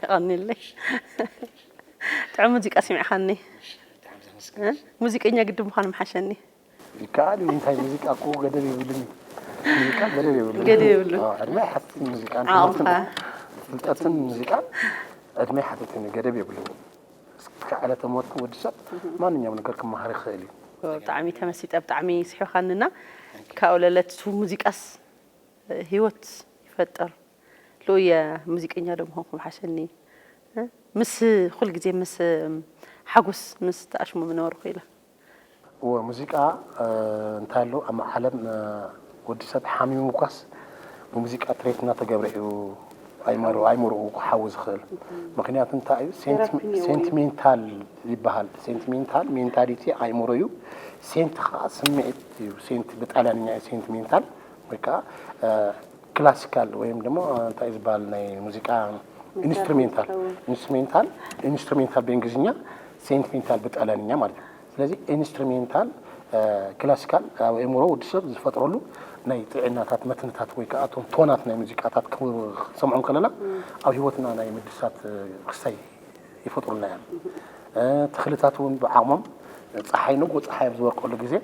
ቀኒለይ። ጥዑም ሙዚቃ ስሚዕኻኒ። እ? ሙዚቀኛ ግድን ምዃን ምሓሸኒ። ይከኣል እዩ። እንታይ ሙዚቃ እኮ ገደብ የብሉን እዩ። ሙዚቃ ገደብ የብሉን። ገደብ የብሉን። ኣዎ፣ ዕድመ ኣይሓትትን ሙዚቃን ዓቕምኻ። ትምህርትን ፍልጠትን ሙዚቃን ዕድመ ኣይሓትትን እዩ፣ ገደብ የብሉን። እስከ ዕለተ ሞት ወዲ ሰብ ማንኛውም ነገር ክመሃር ይኽእል እዩ። ብጣዕሚ ተመሲጠ፣ ብጣዕሚ ስሒኻንና። ካብኡ ለለ እቲ ሙዚቃስ ህይወት ይፈጥር። ልኡየ ሙዚቀኛ ዶ ምኾንኩም ሓሸኒ። ምስ ኩል ግዜ ምስ ሓጎስ ምስ ተኣሽሙ ምነበርኩ ኢለ። እወ፣ ሙዚቃ እንታይ ኣሎ ኣብ ዓለም ወዲ ሰብ ሓሚሙ ኳስ ብሙዚቃ ትሬት እናተገብረ እዩ ኣይመሩ ኣይምርኡ ክሓዊ ዝኽእል። ምክንያቱ እንታይ እዩ? ሴንቲሜንታል ይበሃል። ሴንቲሜንታል ሜንታሊቲ ኣይምሮ እዩ። ሴንት ከዓ ስምዒት እዩ። ሴንት ብጣልያንኛ እዩ ሴንቲሜንታል ወይ ከዓ ክላሲካል ወይም ደግሞ እንታይ ዝበሃል ናይ ሙዚቃ ኢንስትሩሜንታል ኢንስትሩሜንታል ኢንስትሩሜንታል ብእንግሊዝኛ፣ ሴንቲሜንታል ብጣልያንኛ ማለት እዩ። ስለዚ ኢንስትሩሜንታል ክላሲካል ኣብ ኣእምሮ ወዲ ሰብ ዝፈጥረሉ ናይ ጥዕናታት መትንታት ወይ ከዓ እቶም ቶናት ናይ ሙዚቃታት ክንሰምዖም ከለና ኣብ ህይወትና ናይ ምድሳት ክስታይ ይፈጥሩልና እዮም። ተኽልታት እውን ብዓቕሞም ፀሓይ ንጎ ፀሓይ ኣብ ዝወርቀሉ ግዜ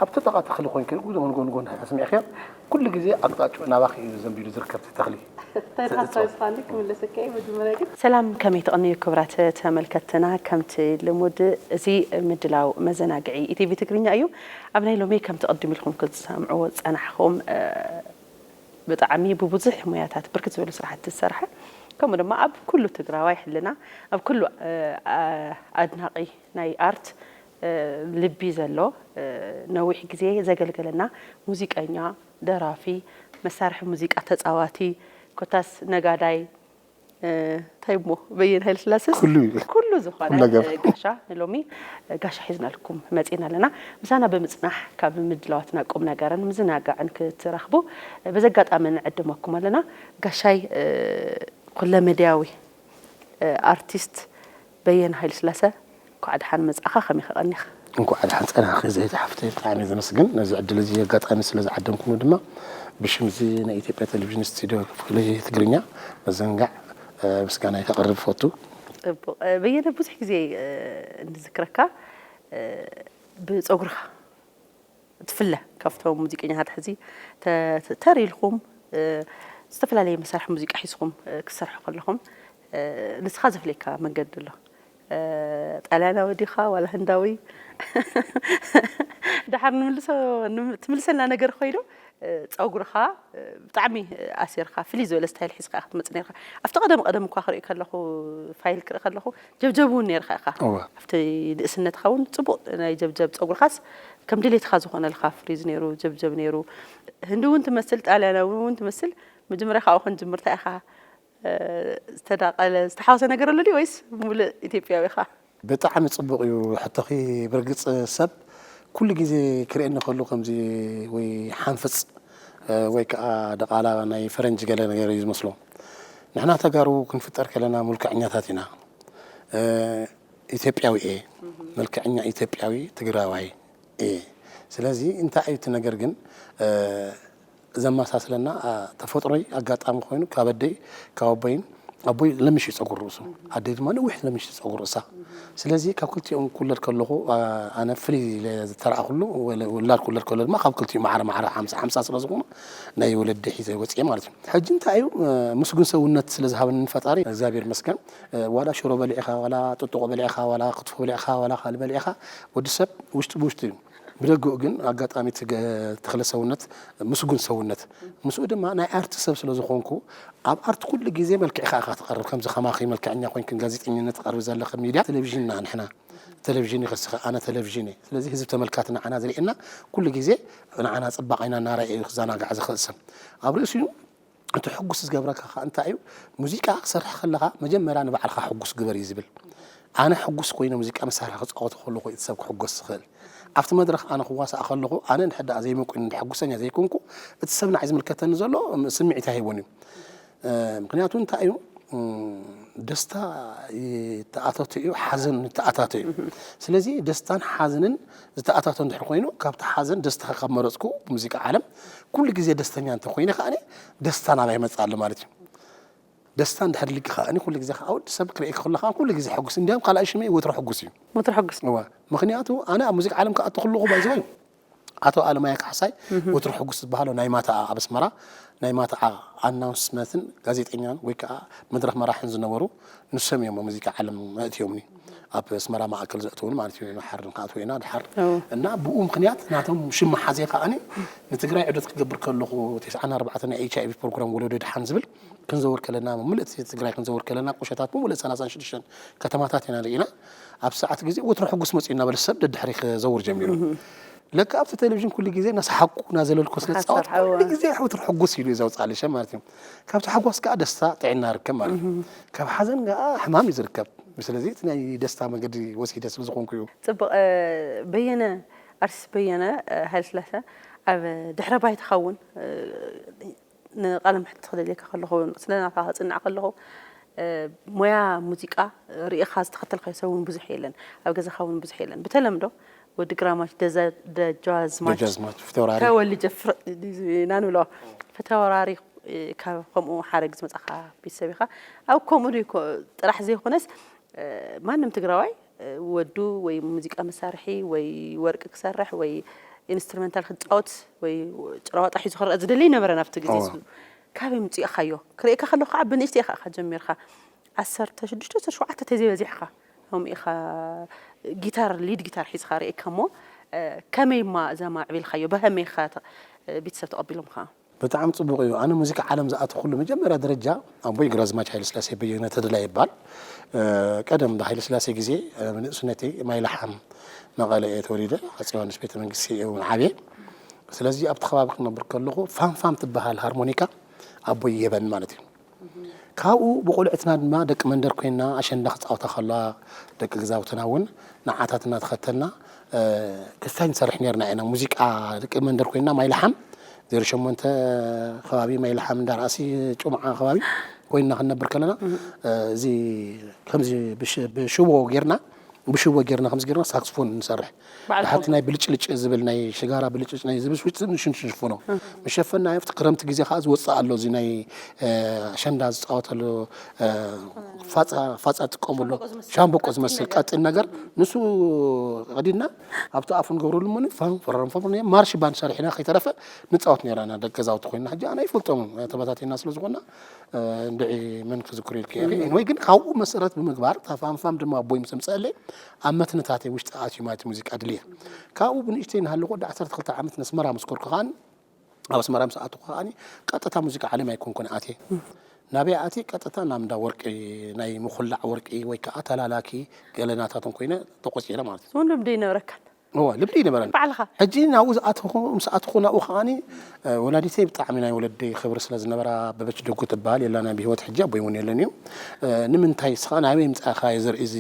ኣብቲ ጥቓ ተኽሊ ኮይንኪ ጎንጎንጎን ኣስሚዕክዮ ኩሉ ግዜ ኣቅጣጭኡ ናባኺ እዩ ዘንቢሉ ዝርከብ እቲ ተኽሊ። እንታይ ኢኻ ተስፋኒ ክምለሰካ እዩ መጀመርያ ግን። ሰላም ከመይ ትቕንዩ ክብራት ተመልከትና። ከምቲ ልሙድ እዚ ምድላው መዘናግዒ ኢቲቪ ትግርኛ እዩ። ኣብ ናይ ሎሚ ከምቲ ቅድም ኢልኩም ክትሰምዕዎ ዝጸናሕኹም ብጣዕሚ ብብዙሕ ሞያታት ብርክት ዝበሉ ስራሕቲ ዝሰርሐ ከምኡ ድማ ኣብ ኩሉ ትግራዋይ ሕልና ኣብ ኩሉ ኣድናቒ ናይ ኣርት ልቢ ዘሎ ነዊሕ ግዜ ዘገልገለና ሙዚቀኛ፣ ደራፊ፣ መሳርሒ ሙዚቃ ተፃዋቲ ኮታስ ነጋዳይ እንታይ እሞ በየነ ሃይለስላሰስ ኩሉ እዩ። ኩሉ ዝኾነ ኩሉ ነገር። ጋሻ ንሎሚ ጋሻ ሒዝናልኩም መፂና ኣለና። ምሳና ብምፅናሕ ካብ ምድላዋትና ቁም ነገርን ምዝናጋዕን ክትረኽቡ በዚ ኣጋጣሚ ንዕድመኩም ኣለና። ጋሻይ ኩለመድያዊ ኣርቲስት በየነ ሃይለስላሰ እንኳዕ ደሓን መፃእኻ። ከመይ ከቐኒኻ? እንኳዕ ደሓን ፀናሕኺ ዘይቲ ሓፍተይ፣ ብጣዕሚ ዘመስግን ነዚ ዕድል እዚ ኣጋጣሚ ስለ ዝዓደምኩምኒ ድማ ብሽም እዚ ናይ ኢትዮጵያ ቴሌቪዥን ስቱዲዮ ክፍሊ ትግርኛ መዘንጋዕ ምስጋና ከቕርብ ፈቱ። ፅቡቕ በየነ ብዙሕ ግዜ እንዝክረካ ብፀጉርኻ ትፍለ ካብቶም ሙዚቀኛታት ሕዚ ተር ኢልኩም ዝተፈላለየ መሳርሒ ሙዚቃ ሒዝኩም ክሰርሑ ከለኹም ንስኻ ዘፍለየካ መንገዲ ኣሎ። ጣልያናዊ ዲኻ ዋላ ህንዳዊ? ደሓር ንምልሶ ትምልሰልና ነገር ኮይኑ ፀጉርኻ ብጣዕሚ ኣሲርካ ፍልይ ዝበለ ስታይል ሒዝካ ክትመፅእ ነርካ። ኣብቲ ቀደም ቀደም እኳ ክርኢ ከለኹ ፋይል ክርኢ ከለኹ ጀብጀብ እውን ነርካ ኢኻ። ኣብቲ ንእስነትካ እውን ፅቡቕ ናይ ጀብጀብ ፀጉርካስ ከም ድሌትካ ዝኾነልካ ፍሪዝ ነይሩ ጀብጀብ ነይሩ። ህንዲ እውን ትመስል ጣልያናዊ እውን ትመስል። መጀመርያ ካብኡ ክንጅምር እንታይ ኢኻ ዝተዳቐለ ዝተሓወሰ ነገር ኣሎ ድዩ ወይስ ሙሉእ ኢትዮጵያዊ ኢኻ? ብጣዕሚ ፅቡቕ እዩ ሕቶኺ። ብርግፅ ሰብ ኩሉ ግዜ ክርእየኒ ከሉ ከምዚ ወይ ሓንፍፅ ወይ ከዓ ደቓላ ናይ ፈረንጂ ገለ ነገር እዩ ዝመስሎ። ንሕና ተጋሩ ክንፍጠር ከለና ሙልክዕኛታት ኢና። ኢትዮጵያዊ እየ፣ መልክዐኛ ኢትዮጵያዊ ትግራዋይ እየ። ስለዚ እንታይ እዩ እቲ ነገር ግን ዘመሳስለና ተፈጥሮይ ኣጋጣሚ ኮይኑ ካብ ኣደይ ካብ ኣቦይን ኣቦይ ለሚሽ እዩ ፀጉር ርእሱ ኣደይ ድማ ነዊሕ ለሚሽ ፀጉር ርእሳ። ስለዚ ካብ ክልቲኦም ክውለድ ከለኹ ኣነ ፍልይ ኢለ ዝተረኣኹሉ ውላድ ክውለድ ከሎ ድማ ካብ ክልቲኡ ማዕረ ማዕረ ሓምሳ ሓምሳ ስለ ዝኾኑ ናይ ወለዲ ሒዘ ወፅየ ማለት እዩ። ሕጂ እንታይ እዩ ምስጉን ሰውነት ስለ ዝሃበኒ ፈጣሪ እግዚኣብሔር ይመስገን። ዋላ ሽሮ በሊዕኻ ዋላ ጥጥቆ በሊዕኻ ዋላ ክትፎ በሊዕኻ ዋላ ካልእ በሊዕኻ ወዲ ሰብ ውሽጢ ብውሽጢ እዩ። ብደግኡ ግን ኣጋጣሚ እቲ ገ- ተኽለ ሰውነት ምስጉን ሰውነት ምስኡ ድማ ናይ ኣርቲ ሰብ ስለ ዝኾንኩ ኣብ ኣርት ኩሉ ግዜ መልክዕካ ኢኻ ትቐርብ። ከምዚ ከማኺ መልክዐኛ ኮይንክን ጋዜጠኝነት ትቐርቢ ዘለኺ ሚድያ ቴሌቪዥንና ንሕና ቴሌቪዥን ኢኺ እስኺ ኣነ ቴሌቪዥን እየ። ስለዚ ህዝቢ ተመልካቲ ንዓና ዝርእየና ኩሉ ግዜ ንዓና ፅባቐ ኢና እናረኣየ እዩ ክዘናጋዕ ዝኽእል ሰብ ኣብ ርእሲኡ እቲ ሕጉስ ዝገብረካ ከዓ እንታይ እዩ? ሙዚቃ ክሰርሕ ከለኻ መጀመርያ ንባዕልኻ ሕጉስ ግበር እዩ ዝብል። ኣነ ሕጉስ ኮይነ ሙዚቃ መሳርሒ ክፃወት ከለኹ እቲ ሰብ ክሕጎስ ዝኽእል። ኣብቲ መድረኽ ኣነ ክዋሳእ ከለኹ ኣነ እንድሕር ደኣ ዘይመቁኒ ሕጉሰኛ ዘይኮንኩ እቲ ሰብ ንዓይ ዝምልከተኒ ዘሎ ስምዒት ኣይህቦን እዩ። ምክንያቱ እንታይ እዩ? ደስታ ይተኣታቶ እዩ፣ ሓዘን ይተኣታቶ እዩ። ስለዚ ደስታን ሓዘንን ዝተኣታቶ እንድሕር ኮይኑ ካብቲ ሓዘን ደስታ ካብ መረፅኩ ብሙዚቃ ዓለም ኩሉ ግዜ ደስተኛ እንተኮይነ ከዓ ደስታ ናባይ ይመፅእ ኣሎ ማለት እዩ። ደስታ እንድሕር ልኪ ከኣ ኩሉ ግዜ ከኣ ወዲ ሰብ ክርእየኪ ከሎ ከኣ ኩሉ ግዜ ሕጉስ፣ እንዲያም ካልኣይ ሽመይ ወትሮ ሕጉስ እዩ። ወትሮ ሕጉስ። እዋ፣ ምኽንያቱ ኣነ ኣብ ሙዚቃ ዓለም ክኣቱ ከለኹ ባይዘወይ ኣቶ ኣለማያ ካሕሳይ ወትሮ ሕጉስ ዝበሃሉ ናይ ማታ ኣብ ኣስመራ ናይ ማታ ኣናውንስመንትን ጋዜጠኛን ወይ ከዓ መድረኽ መራሕን ዝነበሩ ንሶም እዮም ኣብ ሙዚቃ ዓለም ኣእትዮምኒ። ኣብ ኣስመራ ማእከል ዘእተውኒ ማለት እዩ። ንሓር ንክኣትዎ ኢና ድሓር እዎ። እና ብኡ ምኽንያት ናቶም ሽም ሓዜ ከኣኒ ንትግራይ ዕዶት ክገብር ከለኹ ተስዓን ኣርባዕተን ናይ ኤች ኣይ ቪ ፕሮግራም ወለዶ ድሓን ዝብል ክንዘውር ከለና ምልእቲ ትግራይ ክንዘውር ከለና ቁሸታት ብምልእ ሰላሳን ሽዱሽተን ከተማታት ኢና ርኢና። ኣብ ሰዓት ግዜ ወትሮ ሕጉስ መፅኡ እናበለ ሰብ ደድሕሪ ክዘውር ጀሚሩ። ለካ ኣብቲ ቴሌቪዥን ኩሉ ግዜ እናሰሓቁ እናዘለልኩ ስለ ዝፃወት ሓሳብ፣ ኩሉ ግዜ ወትሮ ሕጉስ ኢሉ እዩ ዘውፅኣለይ ሰብ ማለት እዩ። ካብቲ ሓጓስ ከዓ ደስታ ጥዕና ይርከብ ማለት እዩ። ካብ ሓዘን ከዓ ሕማም እዩ ዝርከብ። ስለዚ እቲ ናይ ደስታ መገዲ ወሲደ ስለ ዝኾንኩ እዩ። ፅቡቕ። በየነ ኣርቲስት በየነ ሃይለስላሰ ኣብ ድሕረ ባይታኻ እውን ንቃለ መሕትት ክደልየካ ከለኹ ስለ ናትካ ክፅናዕ ከለኹ ሞያ ሙዚቃ ርእኻ ዝተኸተልካዮ ሰብ እውን ብዙሕ የለን፣ ኣብ ገዛኻ እውን ብዙሕ የለን። ብተለምዶ ወዲ ግራማች ደጃዝማች ተወልጀ ኢና ንብሎ። ፈተወራሪ ካብ ከምኡ ሓረግ ዝመፃኻ ቤተሰብ ኢኻ። ኣብ ከምኡ ጥራሕ ዘይኮነስ ማንም ትግራዋይ ወዱ ወይ ሙዚቃ መሳርሒ ወይ ወርቂ ክሰርሕ ወይ ኢንስትሩመንታል ክፃወት ወይ ጭራዋጣ ሒዙ ክረአ ዝደሊ ነበረ ናብቲ ግዜ እሱ። ካበይ ምፅእኻዮ ክርእየካ ከለኹ ከዓ ብንእሽተይ ኢኻ ኢኻ ጀሚርካ ዓሰርተ ሽዱሽተ ዓሰርተ ሸውዓተ ተዘይበዚሕካ ከምኡ ኢኻ ጊታር ሊድ ጊታር ሒዝካ ርእየካ እሞ ከመይ ማ እዛ ማዕቢልካዮ ብኸመይ ኢኻ ቤተሰብ ተቐቢሎም ከዓ ብጣዕሚ ፅቡቕ እዩ። ኣነ ሙዚቃ ዓለም ዝኣተኹሉ መጀመርያ ደረጃ ኣቦይ ግራዝማች ሃይለስላሴ በየነ ተድላ ይባል። ቀደም ብሃይለስላሴ ግዜ ንእስነተይ ማይላሓም መቐለ እየ ተወሊደ። ኣፄ ዮሃንስ ቤተ መንግስቲ እውን ዓብየ። ስለዚ ኣብቲ ከባቢ ክነብር ከለኹ ፋንፋም ትበሃል ሃርሞኒካ ኣቦይ ይህበኒ ማለት እዩ። ካብኡ ብቆልዕትና ድማ ደቂ መንደር ኮይና ኣሸንዳ ክፃወታ ከለዋ ደቂ ገዛውትና እውን ንዓታት እናተኸተልና ክስታይ ንሰርሕ ነርና ኢና። ሙዚቃ ደቂ መንደር ኮይና ማይልሓም ዜሮ ሸሞንተ ከባቢ ማይልሓም እንዳርኣሲ ጩምዓ ከባቢ ኮይና ክንነብር ከለና እዚ ከምዚ ብሽቦ ጌርና ብሽቦ ጌርና ከምዚ ጌርና ሳክስፎን ንሰርሕ። ሓቲ ናይ ብልጭልጭ ዝብል ናይ ሽጋራ ብልጭልጭ ናይ ዝብል ሽንሽንሽፍኖ መሸፈና ኣብቲ ክረምቲ ግዜ ከዓ ዝወፅእ ኣሎ እዚ ናይ ኣሸንዳ ዝፃወተሉ ፋፃ ዝጥቀሙሉ ሻምበቆ ዝመስል ቀጢን ነገር ንሱ ቀዲድና ኣብቲ ኣፉ ንገብረሉ ሞ ፋንፈረንፈ ማርሽ ባንድ ሰሪሕና ከይተረፈ ንፃወት ነርና ደቂ ገዛውቲ ኮይና ሕጂ ኣነ ይፈልጦም ተበታቲና ስለዝኮና እንድዒ መን ክዝክሩ ኢልክ ወይ ግን ካብኡ መሰረት ብምግባር ታፋንፋም ድማ ኣቦይ ምስ ምፀለይ ኣብ መትንታተይ ውሽጢ ኣትዩ ማለት ሙዚቃ ድልየ ካብኡ ብንእሽተይ ንሃለኩ ወዲ ዓሰርተ ክልተ ዓመት ነስመራ ምስ ኮርኩ ከዓኒ ኣብ ኣስመራ ምስ ኣተኹ ከዓኒ ቀጥታ ሙዚቃ ዓለም ኣይኮንኩን ኣትየ ናበይ ኣትየ ቀጥታ ናብ እንዳ ወርቂ ናይ ምኹላዕ ወርቂ ወይ ከዓ ተላላኪ ገለናታትን ኮይነ ተቆፂረ ማለት እዩ ስውን ልምዲ ይነበረካን እወ ልምዲ ይነበረን ባዕልኻ ሕጂ ናብኡ ዝኣተኹ ምስ ኣተኹ ናብኡ ከዓኒ ወላዲተይ ብጣዕሚ ናይ ወለደይ ክብሪ ስለ ዝነበራ ኣበበች ደጉ ትበሃል የላን ብሂወት ሕጂ ኣቦይ እውን የለን እዩ ንምንታይ ስኻ ናበይ ምፃእኻ እዩ ዘርኢ እዚ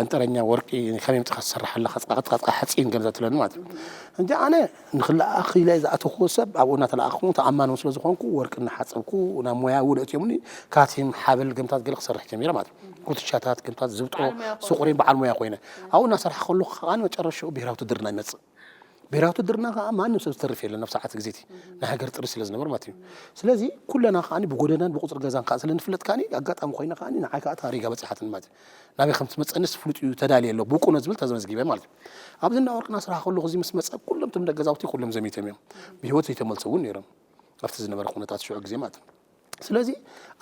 ኣንጠረኛ ወርቂ ከመይ ምፅኻ ትሰርሕ ኣለኻ ፅቃ ሓፂን ገምዛ ትብለኒ ማለት እዩ ሕጂ ኣነ ንክለኣኽ ኢለ ዝኣተኹዎ ሰብ ኣብኡ እናተለኣኽኹ ተኣማኒ ስለ ዝኾንኩ ወርቂ እናሓፀብኩ ናብ ሞያ እውን ኣእትዮምኒ ካቲም ሓብል ገምታት ገለ ክሰርሕ ጀሚረ ማለት እዩ ኩትሻታት ገምታት ዝብጦ ሱቁሪ በዓል ሞያ ኮይነ ኣብኡ እናሰርሐ ከለኹ ከዓ መጨረሻኡ ብሄራዊ ውትድርና ይመፅእ ብሄራዊ ውትድርና ከዓ ማንም ሰብ ዝተርፍ የለን ኣብ ሰዓት ግዜቲ ናይ ሃገር ጥሪ ስለ ዝነበር ማለት እዩ ስለዚ ኩለና ከዓ ብጎደናን ብቁፅሪ ገዛን ከዓ ስለ ንፍለጥ ከዓ ኣጋጣሚ ኮይነ ከዓ ንዓይ ከዓ ታሪጋ በፅሓትን ማለት እዩ ናበይ ከም ትመፀንስ ፍሉጥ እዩ ተዳልየ ኣሎ ብቁ ነው ዝብል ተመዝጊበ ማለት እዩ ኣብዚ እንዳወርቅና ስራሕ ከለኹ እዚ ምስ መፀ ኩሎም ቶም ደገዛውቲ ኩሎም ዘሚቶም እዮም ብሂወት ዘይተመልሰ እውን ነይሮም ኣብቲ ዝነበረ ኩነታት ሽዑ ግዜ ማለት እዩ ስለዚ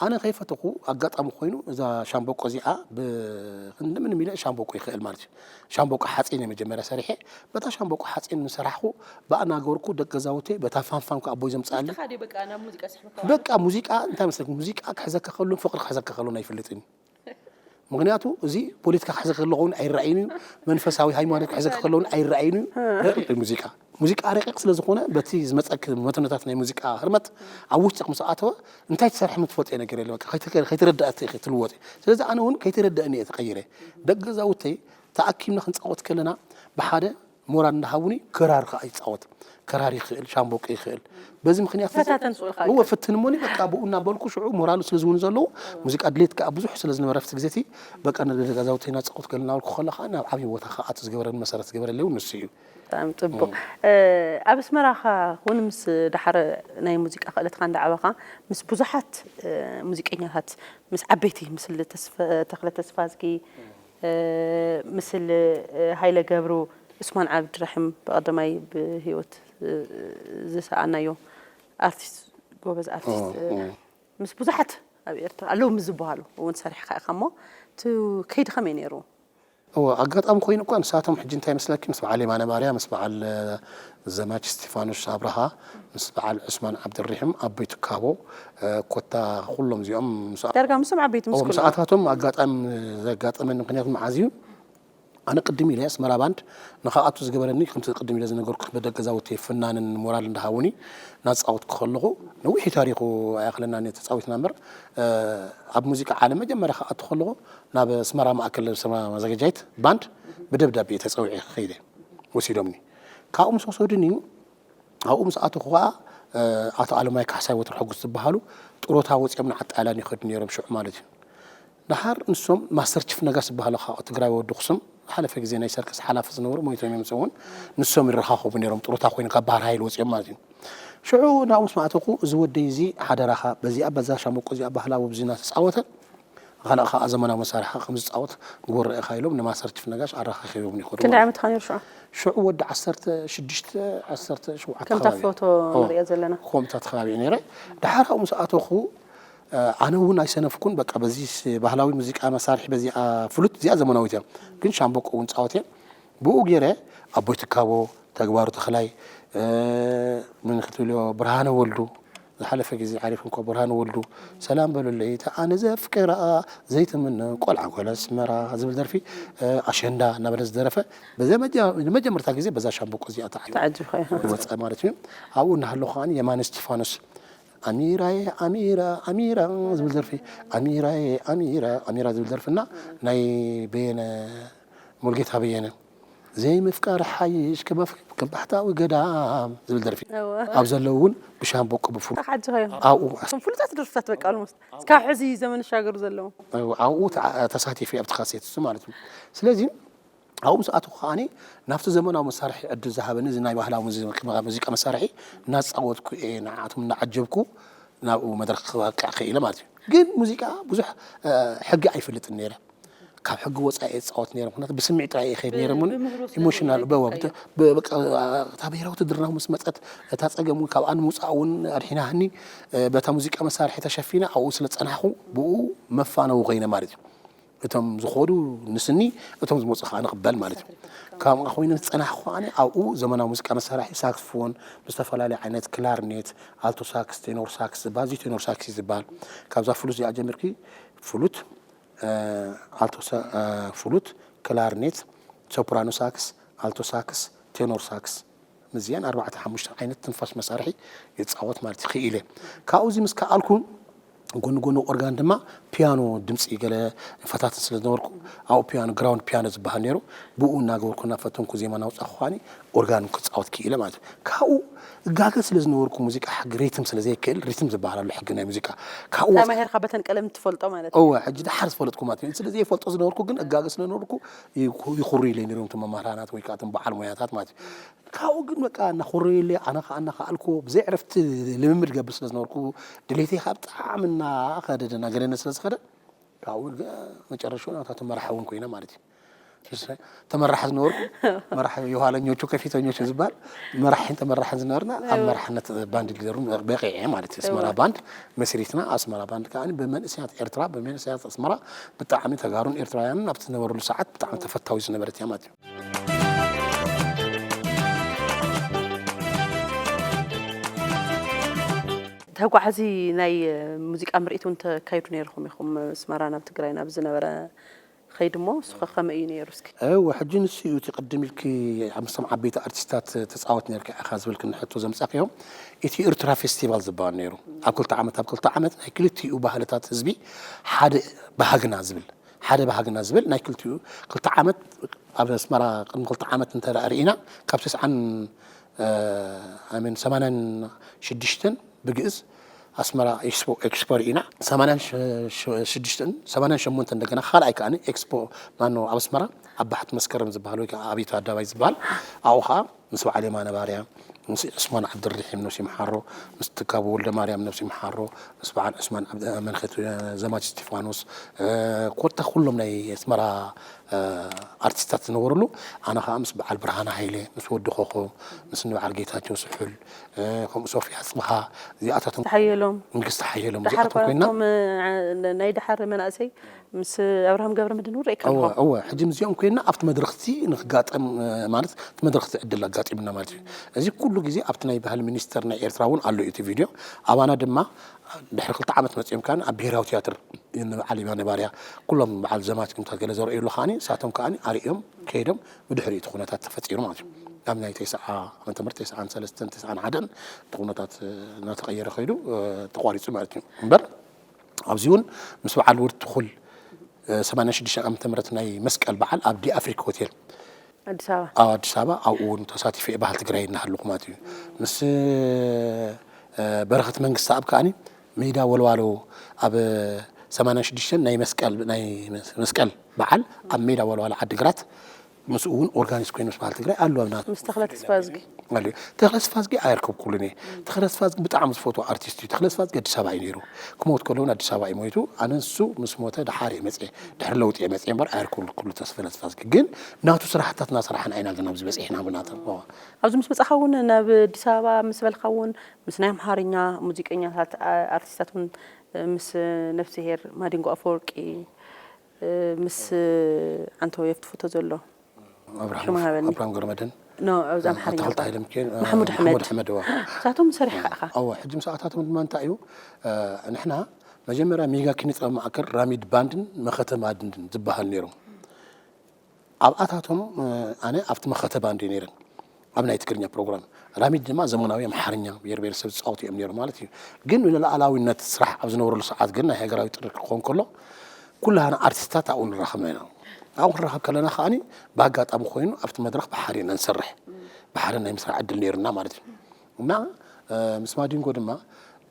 ኣነ ከይፈተኹ ኣጋጣሚ ኮይኑ እዛ ሻምበቆ እዚኣ ብክንዲ ምንም ኢለ ሻምበቆ ይኽእል ማለት እዩ ሻምበቆ ሓፂን እየ መጀመርያ ሰሪሐ በታ ሻምበቆ ሓፂን ምሰራሕኩ ብኣናገርኩ ደቂ ገዛውተይ በታ ፋንፋን ከኣ ኣቦይ ዘምፅኣለይ ንስኻ ድዩ በቃ ናብ ሙዚቃ ስሕብካ በቃ ሙዚቃ እንታይ መስለክ ሙዚቃ ክሕዘካ ከሎ ፍቅሪ ክሕዘካ ከሎ ኣይፈልጥን እዩ ምክንያቱ እዚ ፖለቲካ ክሕዘካ ከሎ ከውን ኣይረኣይን እዩ መንፈሳዊ ሃይማኖት ክሕዘካ ከሎ እውን ኣይረኣይን እዩ ረቂቅ እዩ ሙዚቃ ሙዚቃ ረቂቕ ስለ ዝኾነ በቲ ዝመፀክ መትንታት ናይ ሙዚቃ ህርመት ኣብ ውሽጥክ ምስ ኣተወ እንታይ ትሰርሕ ምትፈልጦ ነገር የለ በቃ ከይተረዳእት ኢኺ ትልወጥ እዩ ስለዚ ኣነ እውን ከይተረዳእኒ እየ ተቐይረ ደቂ ገዛውተይ ተኣኪብና ክንፃወት ከለና ብሓደ ሞራል እንዳሃቡኒ ክራር ከዓ ይፃወት። ክራር ይኽእል፣ ሻምቦቆ ይኽእል። በዚ ምኽንያት እዚ ፈታተን ስቕ ኢልካ እወ ፈትን እሞኒ በቃ ብኡ እናበልኩ ሽዑ ሞራሉ ስለ ዝውን ዘለዉ ሙዚቃ ድሌት ከዓ ብዙሕ ስለ ዝነበረ ኣብቲ ግዜቲ በቃ ንደቂ ገዛውተይ እናፃወት ገለ እናበልኩ ከሎ ከዓ ናብ ዓብዪ ቦታ ከዓ ኣቶ ዝገበረኒ መሰረት ዝገበረለይ እውን ንሱ እዩ። ብጣዕሚ ፅቡቅ ኣብ ኣስመራ ካ እውን ምስ ዳሓር ናይ ሙዚቃ ክእለትካ እንዳዓበኻ ምስ ብዙሓት ሙዚቀኛታት ምስ ዓበይቲ ምስል ተስፈ- ተኽለ ተስፋዝጊ ምስል ሃይለ ገብሩ ዑስማን ዓብድራሒም ብቀደማይ ብሂወት ዝሰኣናዮ ኣርቲስት ጎበዝ ኣርቲስት ምስ ብዙሓት ኣብ ኤርትራ ኣለዉ ምስ ዝበሃሉ እውን ሰሪሕካ ኢኻ እሞ እቲ ከይዲ ከመይ ነይሩ? እወ ኣጋጣሚ ኮይኑ እኳ ንሳቶም ሕጂ እንታይ መስለኪ ምስ በዓል የማነ ማርያ ምስ በዓል ዘማች እስቲፋኖስ ኣብርሃ ምስ በዓል ዑስማን ዓብድሪሒም ኣቦይ ትካቦ ኮታ ኩሎም እዚኦም ምስ ዳርጋ ምስም ዓበይቲ ምስ ኩሎም ምስኣታቶም ኣጋጣሚ ዘጋጠመኒ ምክንያት መዓዝ እዩ ኣነ ቅድም ኢለ ኣስመራ ባንድ ንክኣቱ ዝገበረኒ ከምቲ ቅድም ኢለ ዝነገርኩ በደ ገዛውቲ ፍናንን ሞራል እንዳሃቡኒ ናፃወትኩ ከለኹ ነዊሕ ታሪኹ ኣያክለና ተፃዊትና እምበር ኣብ ሙዚቃ ዓለም መጀመርያ ክኣቱ ከለኹ ናብ ኣስመራ ማእከል ኣስመራ ማዘጋጃይት ባንድ ብደብዳቤ ተፀዊዐ ከይደ ወሲዶምኒ ካብኡ ምስ ወሰዱኒ ኣብኡ ምስ ኣተኹ ከዓ ኣቶ ኣለማይ ካሕሳይ ወትሩ ሕጉስ ዝበሃሉ ጥሮታ ወፂኦም ንዓጣይላን ይኸዱ ነይሮም ሽዑ ማለት እዩ ድሓር ንሶም ማስተር ችፍ ነጋሽ ዝበሃሉ ካብ ትግራይ ወዲ ኣኽሱም ዝሓለፈ ግዜ ናይ ሰርከስ ሓላፊ ዝነበሩ ሞይቶም እዮም ዝኸውን ንሶም ይረኻኸቡ ነይሮም ጥሮታ ኮይኑ ካብ ባህር ሃይል ወፂኦም ማለት እዩ ሽዑ ናብኡ ምስ ማእተኹ እዚ ወደይ እዚ ሓደራኻ በዚኣ በዛ ሻምበቆ እዚኣ ባህላዊ ብዚ እናተፃወተ ካልእ ከዓ ዘመናዊ መሳርሒ ከም ዝፃወት ግበሮ ኢኻ ኢሎም ንማስተር ችፍ ነጋሽ ኣረኻኺቦም ይኸዱ ክንደይ ዓመትካ ነይሩ ሽዑ? ሽዑ ወዲ ዓሰርተ ሽዱሽተ ዓሰርተ ሸውዓተ ከምታ ፎቶ ንሪኦ ዘለና ከምታት ከባቢ ነይረ ድሓር ኣብኡ ምስ ኣተኹ ኣነ እውን ኣይሰነፍኩን በቃ በዚ ባህላዊ ሙዚቃ መሳርሒ በዚኣ ፍሉት እዚኣ ዘመናዊት እያ ግን ሻምበቆ እውን ፃወት እየ ብኡ ገይረ ኣቦይ ትካቦ ተግባሩ ተኽላይ ምን ክትብልዮ ብርሃነ ወልዱ ዝሓለፈ ግዜ ዓሪፉ እንኳ ብርሃነ ወልዱ ሰላም በሉለይ እታ ኣነ ዘፍቅራ ዘይትምነ ቆልዓ ጓል ኣስመራ ዝብል ደርፊ ኣሸንዳ እናበለ ዝደረፈ ንመጀመርታ ግዜ በዛ ሻምበቆ እዚኣ ተዓይወፀ ማለት እዩ ኣብኡ እናሃለኹ ከዓ የማነ እስቲፋኖስ ኣሚራየ ኣሚራ ኣሚራ ዝብል ደርፊ ኣሚራየ ኣሚራ ኣሚራ ዝብል ደርፊ እና ናይ በየነ ሙልጌታ በየነ ዘይምፍቃር ሓይሽ ከም ባሕታዊ ገዳም ዝብል ደርፊ ኣብ ዘለዉ እውን ብሻምበቆ ብፍሉ ሓጅኻዮ ኣብኡ እቶም ፍሉጣት ደርፍታት በቃ ኣልሞስት እስካብ ሕዚ ዘመን ሻገሩ ዘለዉ ኣብኡ ተሳቲፈ ኣብቲ ካሴት እሱ ማለት እዩ ስለዚ ኣብኡ ምስ ኣተኹ ከዓኒ ናብቲ ዘመናዊ መሳርሒ ዕድል ዝሃበኒ እዚ ናይ ባህላዊ ሙዚቃ መሳርሒ እናፃወትኩ እየ ንዓቶም እናዓጀብኩ ናብኡ መድረክ ክበቅዕ ክኢለ ማለት እዩ ግን ሙዚቃ ብዙሕ ሕጊ ኣይፈልጥን ነይረ ካብ ሕጊ ወፃኢ እየ ዝፃወት ነይረ ምክንያቱ ብስምዒት ጥራይ እየ ከይድ ነይረ ምን ኢሞሽናል በዋ እታ ብሄራዊ ውትድርና ምስ መፀት እታ ፀገም እውን ካብኣ ንምውፃእ እውን ኣድሒናኒ በታ ሙዚቃ መሳርሒ ተሸፊነ ኣብኡ ስለ ፀናሕኩ ብኡ መፋነዊ ኮይነ ማለት እዩ እቶም ዝኸዱ ንስኒ እቶም ዝመፁ ከዓ ንቕበል ማለት እዩ ካብኣ ኮይነ ዝፀናሕኩ ከዓ ኣብኡ ዘመናዊ ሙዚቃ መሳርሒ ሳክስፎን ብዝተፈላለዩ ዓይነት ክላርኔት ኣልቶ ሳክስ ቴኖር ሳክስ ዝበሃል እዚ ቴኖር ሳክስ እዩ ዝበሃል ካብዛ ፍሉት እዚኣ ጀሚርኪ ፍሉት ኣልቶ ፍሉት ክላርኔት ሶፕራኖ ሳክስ ኣልቶ ሳክስ ቴኖር ሳክስ ምዝየን ኣርባዕተ ሓሙሽተ ዓይነት ትንፋሽ መሳርሒ ይፃወት ማለት ይኽእል እየ ካብኡ እዚ ምስ ከኣልኩ ጎኒ ጎኒ ኦርጋን ድማ ፒያኖ ድምፂ ገለ ፈታትን ስለ ዝነበርኩ ኣብኡ ፒያኖ ግራውንድ ፒያኖ ዝበሃል ነይሩ ብኡ እናገበርኩ እናፈተንኩ ዜማ እናውፃእኩ ከዓኒ ኦርጋን ክፃወት ክኢለ ማለት እዩ ካብኡ እጋገ ስለ ዝነበርኩ ሙዚቃ ሕጊ ሪትም ስለ ዘይክእል ሪትም ዝበሃል ኣሎ ሕጊ ናይ ሙዚቃ ካብኡ ተማሂርካ በተን ቀለም ትፈልጦ ማለት እዩ እወ ሕጂ ድሓር ዝፈለጥኩ ማለት እዩ ስለ ዘይፈልጦ ዝነበርኩ ግን እጋገ ስለ ዝነበርኩ ይኹሩ ኢለ ነይሮም እቶም መምህራናት ወይ ከዓ እቶም በዓል ሞያታት ማለት እዩ ካብኡ ግን በቃ እናኾረየለይ ኣነ ከዓ እናኸኣልኩ ብዘይ ዕረፍቲ ልምምድ ገብር ስለ ዝነበርኩ ድሌተይ ከዓ ብጣዕሚ እናኸደደ እናገነነ ስለ ዝኸደ ካብኡ መጨረሻ ናታ ተመራሒ እውን ኮይነ ማለት እዩ ተመራሕ ዝነበርኩ መራሕ የኋለኞቹ ከፊተኞቹ ዝበሃል መራሕን ተመራሕን ዝነበርና ኣብ መራሕነት ባንድ ሊደሩ በቂዐ ማለት እዩ ኣስመራ ባንድ መስሪትና ኣስመራ ባንድ ከዓ ብመንእሰያት ኤርትራ ብመንእሰያት ኣስመራ ብጣዕሚ ተጋሩን ኤርትራውያንን ኣብቲ ዝነበሩሉ ሰዓት ብጣዕሚ ተፈታዊ ዝነበረት እያ ማለት እዩ ተጓዓዚ ናይ ሙዚቃ ምርኢት እውን ተካይዱ ነይርኩም ኢኹም ኣስመራ ናብ ትግራይ ናብ ዝነበረ ኸይድ እሞ ንስኸ ከመይ እዩ ነይሩ እስኪ እወ ሕጂ ንሱ እዩ እቲ ቅድም ኢልኪ ምስቶም ዓበይቲ ኣርቲስታት ተፃወት ነርካ ኢኻ ዝብልክኒ ሕቶ ዘምፃእክዮም እቲ ኤርትራ ፌስቲቫል ዝበሃል ነይሩ ኣብ ክልተ ዓመት ኣብ ክልተ ዓመት ናይ ክልቲኡ ባህልታት ህዝቢ ሓደ ባህግና ዝብል ሓደ ባህግና ዝብል ናይ ክልቲኡ ክልተ ዓመት ኣብ ኣስመራ ቅድሚ ክልተ ዓመት እንተ ርኢና ካብ ተስዓን ኣሜን ሰማንያን ሽዱሽተን ብግእዝ ኣስመራ ኤክስፖ ርኢና ሰማንያን ሽዱሽተን ሰማንያን ሸሞንተን እንደገና ካልኣይ ከኣ ኤክስፖ ማኖ ኣብ ኣስመራ ኣብ ባሕቲ መስከረም ዝበሃል ወይ ከዓ ኣብይቶ ኣደባባይ ዝበሃል ኣብኡ ከዓ ምስ በዓል የማነ ባርያ ምስ ዑስማን ዓብድርሒም ነብሲ ይምሓሮ ምስ ትካቡ ወልደ ማርያም ነብሲ ይምሓሮ ምስ በዓል ዑስማን ዓብድ- መንኸት ዘማች እስጢፋኖስ ኮታ ኩሎም ናይ ኣስመራ ኣርቲስታት ዝነበሩሉ ኣነ ከዓ ምስ በዓል ብርሃነ ሃይለ ምስ ወዲ ኮኾ ምስ ንበዓል ጌታቸው ስሑል ከምኡ ሶፊያ ፅብሃ እዚኣቶም ተሓየሎም ንግስቲ ሓየሎም ዳሓር እዚኣቶም ኮይና ኳ ናይ ዳሓር መናእሰይ ምስ ኣብርሃም ገብረ መድህን እውን ርኢካ እወ ኣለኹ እወ ሕጂ ምስኦም ኮይና ኣብቲ መድረኽቲ ንክጋጠም ማለት እቲ መድረኽቲ ዕድል ኣጋጢምና ማለት እዩ። እዚ ኩሉ ግዜ ኣብቲ ናይ ባህሊ ሚኒስተር ናይ ኤርትራ እውን ኣሎ እዩ እቲ ቪድዮ። ኣባና ድማ ድሕሪ ክልተ ዓመት መፂኦም ከኣ ኣብ ብሄራዊ ትያትር በዓል የማነ ባርያ ኩሎም በዓል ዘማች ግምታት ገለ ዘርእዩሉ ከኣ ንሳቶም ከኣ ኣርእዮም ከይዶም ብድሕሪኡ እቲ ኩነታት ተፈጢሩ ማለት እዩ። ኣብ ናይ ተስዓ ዓመተ ምህረት ተስዓን ሰለስተን ተስዓን ሓደን እቲ ኩነታት እናተቐየረ ከይዱ ተቋሪፁ ማለት እዩ እምበር ኣብዚ እውን ምስ በዓል ውድ ትኹል ሰማንያን ሽዱሽተ ዓመተ ምህረት ናይ መስቀል በዓል ኣብ ዲ ኣፍሪክ ሆቴል ኣዲስ ኣበባ ኣብ ኣዲስ ኣበባ ኣብኡ እውን ተሳቲፈ እየ ባህል ትግራይ እናሃለኹ ማለት እዩ ምስ በረኸት መንግስቲ ኣብ ከኣኒ ሜዳ ወልዋሎ ኣብ ሰማንያን ሽዱሽተን ናይ መስቀል ናይ መስቀል በዓል ኣብ ሜዳ ወልዋሎ ዓዲግራት ምስኡ እውን ኦርጋኒስት ኮይኑ ምስ ባህል ትግራይ ኣሎ ኣብና ምስ ተኽለ ተስፋዝጊ ኣሎ ተኽለ ተስፋዝጊ ኣየርከብኩሉን እየ ተኽለ ተስፋዝጊ ብጣዕሚ ዝፈትዎ ኣርቲስት እዩ ተኽለ ተስፋዝጊ ኣዲስ ኣበባ እዩ ነይሩ ክሞት ከሎ እውን ኣዲስ ኣበባ እዩ ሞይቱ ኣነ ንሱ ምስ ሞተ ደሓር እየ መፅየ ድሕሪ ለውጢ እየ መፅየ እምበር ኣየርከብኩሉ ተኽለ ተስፋዝጊ ግን ናቱ ስራሕታት እናሰራሕና ኢና ግን ኣብዚ በፂሕና ብናተ ኣብዚ ምስ መፃኻ እውን ናብ ኣዲስ ኣበባ ምስ በልካ እውን ምስ ናይ ኣምሓርኛ ሙዚቀኛታት ኣርቲስታት እውን ምስ ነፍስሄር ማዲንጎ ኣፈወርቂ ምስ ዓንተው የፍትፍቶ ዘሎ ሽሙ ሃበኒ። ኣብርሃም ገረመድህን ኖ ኣብዚ ኣምሓርኛ ተኽልተ እኳ። ሃይለ ሚካኤል ማሕሙድ ኣሕመድ። ኣሕመድ እዋ ንሳቶም ሰሪሕካ ኢኻ እወ ሕጂ ምስኣታቶም ድማ እንታይ እዩ ንሕና መጀመርያ ሜጋ ኪነ ጥበብ ማእከል ራሚድ ባንድን መኸተ ባንድን ዝበሃል ነይሮም ኣብኣታቶም ኣነ ኣብቲ መኸተ ባንድ ነይረን ኣብ ናይ ትግርኛ ፕሮግራም ራሚድ ድማ ዘመናዊ ኣምሓርኛ ብሄር ብሄረሰብ ዝፃወቱ እዮም ነይሮም ማለት እዩ ግን ንሉኣላዊነት ስራሕ ኣብ ዝነበረሉ ሰዓት ግን ናይ ሃገራዊ ጥሪ ክኸውን ከሎ ኩላህና ኣርቲስታት ኣብኡ ንራኸብና ኢና ኣብኡ ክንራኸብ ከለና ከዓኒ ብኣጋጣሚ ኮይኑ ኣብቲ መድረኽ ብሓደ ኢና ንሰርሕ ብሓደ ናይ ምስራሕ ዕድል ነይሩና ማለት እዩ እና ምስ ማዲንጎ ድማ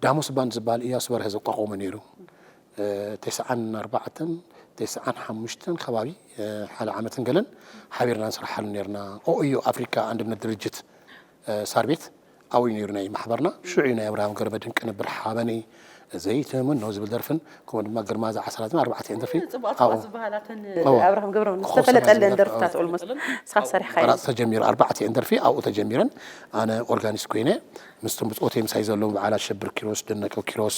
ዳሞስ ባንድ ዝበሃል እያሱ በርሀ ዘቋቆመ ነይሩ ተስዓን ኣርባዕተን ተስዓን ሓሙሽተን ከባቢ ሓደ ዓመትን ገለን ሓቢርና ንስርሓሉ ነርና ኦዮ ኣፍሪካ ኣንድነት ድርጅት ሳር ቤት ኣብኡ ነይሩ ናይ ማሕበርና ሽዑ ናይ ኣብርሃም ገረመድህን ቅንብር ሓበነይ ዘይትምኖ ዝብል ደርፍን ከምኡ ድማ ግርማ ዝዓሰላትን ኣርባዕተ እየን ደርፊ ፅቡቃት ዝበሃላተን ኣብርሃም ገብረ ዝተፈለጠለን ደርፍታት ኦልሞስት ስኻ ሰሪሕካ ተጀሚሩ ኣርባዕተ እየን ደርፊ ኣብኡ ተጀሚረን ኣነ ኦርጋኒስት ኮይነ ምስቶም ብፆተይ ምሳይ ዘለዉ በዓል ኣሸብር ኪሮስ ደነቀው ኪሮስ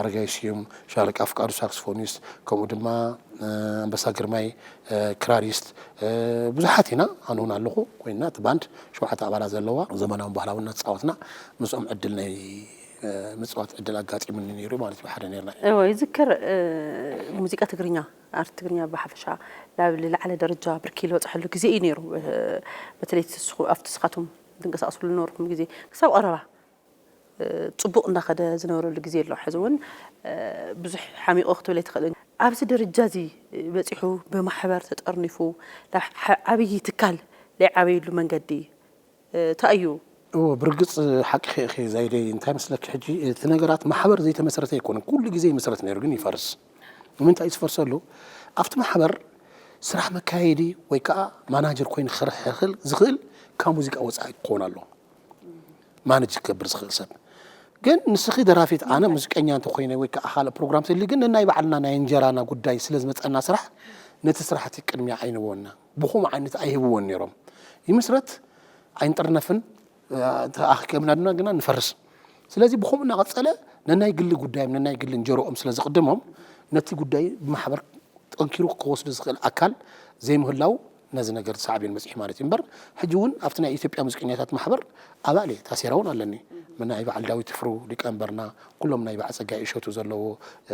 ኣረጋይ ስዩም ሻለቃ ፍቃዱ ሳክስፎኒስት ከምኡ ድማ ኣንበሳ ግርማይ ክራሪስት ብዙሓት ኢና ኣነ እውን ኣለኹ ኮይና እቲ ባንድ ሸውዓተ ኣባላት ዘለዋ ዘመናውን ባህላውን እናተፃወትና ምስኦም ዕድል ናይ ምፅዋት ዕድል ኣጋጢሙኒ ነይሩ ማለት እዩ ሓደ ነርና እወ ይዝክር ሙዚቃ ትግርኛ ኣርት ትግርኛ ብሓፈሻ ናብ ልላዕለ ደረጃ ብርኪ ዝበፅሐሉ ግዜ እዩ ነይሩ በተለይ ኣብቲ ስኻቶም ትንቀሳቀስሉ ነበርኩም ግዜ ክሳብ ቀረባ ፅቡቕ እንዳኸደ ዝነበረሉ ግዜ ኣሎ ሕዚ እውን ብዙሕ ሓሚቑ ክትብል ኣይትኽእልን ኣብዚ ደረጃ እዚ በፂሑ ብማሕበር ተጠርኒፉ ዓብዪ ትካል ዘይዓበየሉ መንገዲ እንታይ እዩ እዎ ብርግፅ ሓቂ ኸ ዛይደይ እንታይ መስለኪ ሕጂ እቲ ነገራት ማሕበር ዘይተመሰረተ ኣይኮነን ኩሉ ግዜ ይምስረት ነይሩ ግን ይፈርስ ንምንታይ ዝፈርሰሉ ኣብቲ ማሕበር ስራሕ መካየዲ ወይ ከዓ ማናጀር ኮይኑ ክሰርሕ ዝኽእል ካብ ሙዚቃ ወፃኢ ክኸውን ኣለዎ ማነጅ ክገብር ዝኽእል ሰብ ግን ንስኺ ደራፊት ኣነ ሙዚቀኛ እንተኮይነ ወይ ከዓ ካልእ ፕሮግራም ተልዩ ግን ነናይ ባዕልና ናይ እንጀራና ጉዳይ ስለ ዝመፀና ስራሕ ነቲ ስራሕቲ ቅድሚያ ኣይንበወና ብኹም ዓይነት ኣይህብዎን ነይሮም ይምስረት ኣይንጥርነፍን ተኣኪብና ድማ ግና ንፈርስ ስለዚ ብኹም እናቐፀለ ነናይ ግሊ ጉዳዮም ነናይ ግሊ እንጀርኦም ስለ ዝቕድሞም ነቲ ጉዳይ ብማሕበር ጠንኪሩ ክወስዶ ዝኽእል ኣካል ዘይምህላው ነዚ ነገር ዝሰዕብ እዩ መፅሒ ማለት እዩ እምበር ሕጂ እውን ኣብቲ ናይ ኢትዮጵያ ሙዚቀኛታት ማሕበር ኣባል እየ ታሴራ እውን ኣለኒ ምናይ በዓል ዳዊት ፍሩ ሊቀንበርና ኩሎም ናይ በዓል ፀጋይ እሸቱ ዘለዎ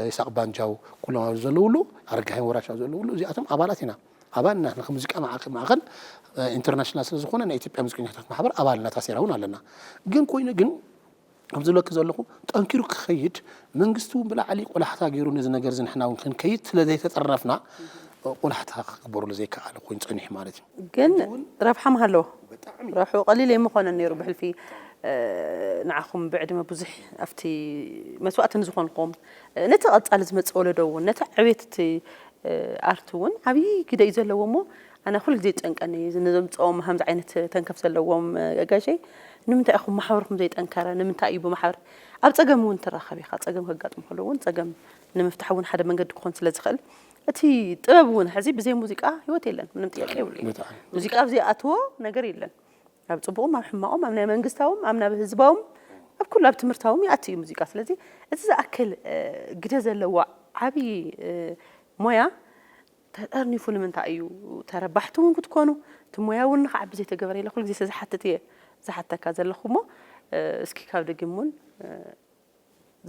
ይሳቅ ባንጃው ኩሎም ኣብዚ ዘለውሉ ኣረጋኸኝ ወራሽ ኣብ ዘለውሉ እዚኣቶም ኣባላት ኢና ኣባል ኢና ንከ ሙዚቃ ማዕከል ማዕከል ኢንተርናሽናል ስለ ዝኾነ ናይ ኢትዮጵያ ሙዚቀኛታት ማሕበር ኣባል ኢና ታሴራ እውን ኣለና ግን ኮይኑ ግን ከም ዝብለኪ ዘለኹ ጠንኪሩ ክኸይድ መንግስቲ እውን ብላዕሊ ቆላሕታ ገይሩ ነዚ ነገር እዚ ንሕና እውን ክንከይድ ስለ ዘይተጠርነፍና ቆላሕታ ክግበረሉ ዘይከኣለ ኮይኑ ጸኒሑ ማለት እዩ። ግን ረብሓ ምሃለዎ ረብሑ ቀሊል ኣይምኾነን ነይሩ ብሕልፊ ንዓኹም ብዕድመ ብዙሕ ኣብቲ መስዋእቲ ንዝኾንኩም ነቲ ቀጻሊ ዝመጽእ ወለዶ እውን ነቲ ዕቤት እቲ ኣርቲ እውን ዓብዪ ግደ እዩ ዘለዎ እሞ ኣነ ኩሉ ግዜ ይጨንቀኒ ነዞም ጾም ከምዚ ዓይነት ተንከፍ ዘለዎም ኣጋይሸይ ንምንታይ ኢኹም ማሕበርኩም ዘይጠንከረ ንምንታይ እዩ ብማሕበር ኣብ ጸገም እውን ትራኸብ ኢኻ ጸገም ከጋጥም ከሎ እውን ጸገም ንምፍታሕ እውን ሓደ መንገዲ ክኾን ስለ ዝኽእል እቲ ጥበብ እውን ሕዚ ብዘይ ሙዚቃ ህይወት የለን ምንም ጥያቄ የብሉ ሙዚቃ ኣብ ዘይኣትዎ ነገር የለን ኣብ ጽቡቕም ኣብ ሕማቑም ኣብ ናይ መንግስታውም ኣብ ናብ ህዝባውም ኣብ ኩሉ ኣብ ትምህርታውም ይኣቲ እዩ ሙዚቃ ስለዚ እቲ ዝኣክል ግደ ዘለዎ ዓብዪ ሞያ ተጠርኒፉ ንምንታይ እዩ ተረባሕቲ እውን ክትኮኑ እቲ ሞያ እውን ንክዓቢ ዘይተገበረ ኢለ ኩሉ ግዜ ዝሓትት እየ ዝሓተካ ዘለኹ እሞ እስኪ ካብ ደጊም እውን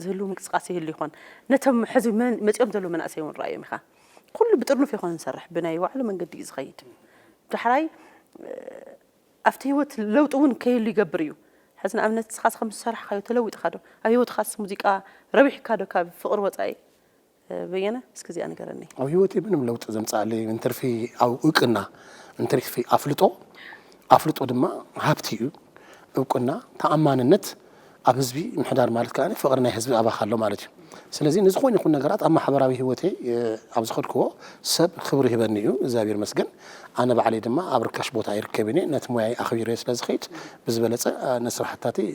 ዝህሉ ምንቅስቃስ ይህሉ ይኾን ነቶም ሕዚ መን- መፂኦም ዘለዉ መናእሰይ እውን ረኣዮም ኢኻ ኩሉ ብጥርኑፍ ይኾን ዝሰርሕ ብናይ ባዕሉ መንገዲ እዩ ዝኸይድ ዳሕራይ ኣብቲ ህይወት ለውጢ እውን ከይህሉ ይገብር እዩ ሕዚ ንኣብነት ንስኻስ ከም ዝሰራሕካዮ ተለዊጥካ ዶ ኣብ ህይወትካስ ሙዚቃ ረቢሕካ ዶ ካብ ፍቕሪ ወፃኢ በየነ እስኪ እዚኣ ንገረኒ ኣብ ህይወተይ ምንም ለውጢ ዘምፅኣለይ እንትርፊ ኣብ እውቅና እንትርፊ ኣፍልጦ ኣፍልጦ ድማ ሃብቲ እዩ እውቅና ተኣማንነት ኣብ ህዝቢ ምሕዳር ማለት ከዓ ፍቕሪ ናይ ህዝቢ ኣባኻ ኣሎ ማለት እዩ ስለዚ ንዝኾነ ይኹን ነገራት ኣብ ማሕበራዊ ህይወተይ ኣብ ዝኸድክዎ ሰብ ክብሪ ይህበኒ እዩ እግዚኣብሔር መስገን ኣነ ባዕለይ ድማ ኣብ ርካሽ ቦታ ኣይርከብን እየ ነቲ ሙያይ ኣኽቢረ ስለ ዝኸይድ ብዝበለፀ ንስራሕታተይ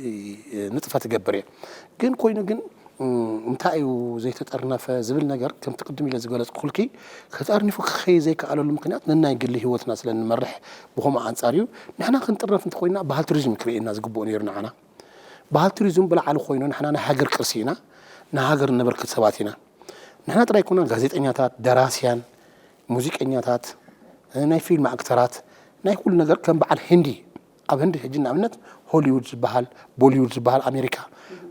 ንጥፈት እገብር እየ ግን ኮይኑ ግን እንታይ እዩ ዘይተጠርነፈ ዝብል ነገር ከምቲ ቅድም ኢለ ዝገለፅኩልኪ ተጠርኒፉ ክኸይ ዘይከኣለሉ ምክንያት ነናይ ግሊ ህይወትና ስለ ንመርሕ ብኸምኡ ኣንፃር እዩ ንሕና ክንጥርነፍ እንተኮይና ባህል ቱሪዝም ክርእየና ዝግብኦ ነይሩ ንዓና ባህል ቱሪዝም ብላዕሊ ኮይኑ ንሕና ናይ ሃገር ቅርሲ ኢና ንሃገር ነበርክት ሰባት ኢና ንሕና ጥራይ ኮና ጋዜጠኛታት ደራስያን ሙዚቀኛታት ናይ ፊልም ኣክተራት ናይ ኩሉ ነገር ከም በዓል ህንዲ ኣብ ህንዲ ሕጂ ንኣብነት ሆሊውድ ዝበሃል ቦሊውድ ዝበሃል ኣሜሪካ